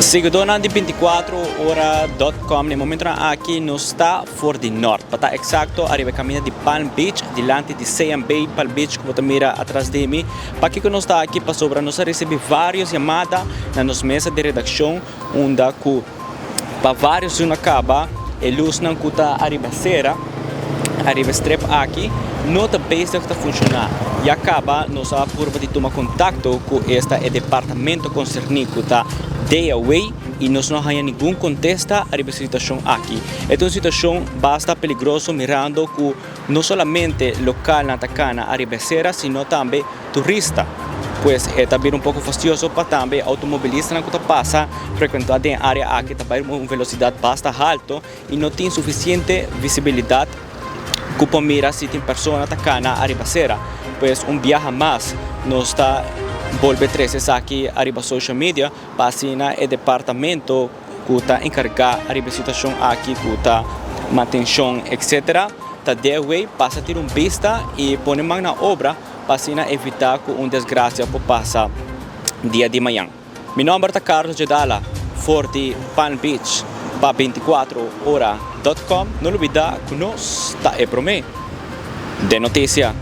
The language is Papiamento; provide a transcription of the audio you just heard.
Siguidónan di 24 ora dot com, na e momentonan aki nos ta for di nort, pa ta eksakto ariba e kaminda di Palm Beach, dilanti di CMB Palm Beach ku bo ta mira atras di mi. Pakiko nos ta aki? Pasobra nos a risibí vários yamada na nos mesa di redakshon unda ku pa vários luna kaba e lusnan ku ta ariba sera, ariba e strip aki, no ta bezig ta funshoná. Ya kaba nos a purba di tuma kontakto ku esta e departamento konserní ku ta DAW i nos no a haña ningun kontesta ariba e situashon aki. E ta un situashon basta peligroso mirando ku no solamente lokalnan ta kana ariba e sera sino tambe turista. Pues e ta bira un poko fastioso pa tambe e outomobilistanan ku ta pasa frekuentá den e área aki ta bai un velosidat basta halto i no tin sufisiente visibilidat ku por mira si tin persona ta kana ariba sera. Pues un biaha mas nos ta bolbe trese esaki ariba social media pa asina e departamento ku ta enkargá ariba e situashon aki ku ta mantenshon etcetera ta dewey pasa tira un bista i pone man na obra pa asina evitá ku un desgrasia por pasa dia di mañan. Mi nòmber ta Carlos Jedala for di Palm Beach pa 24 ora dot com. No lubidá ku nos ta e promé den notisia.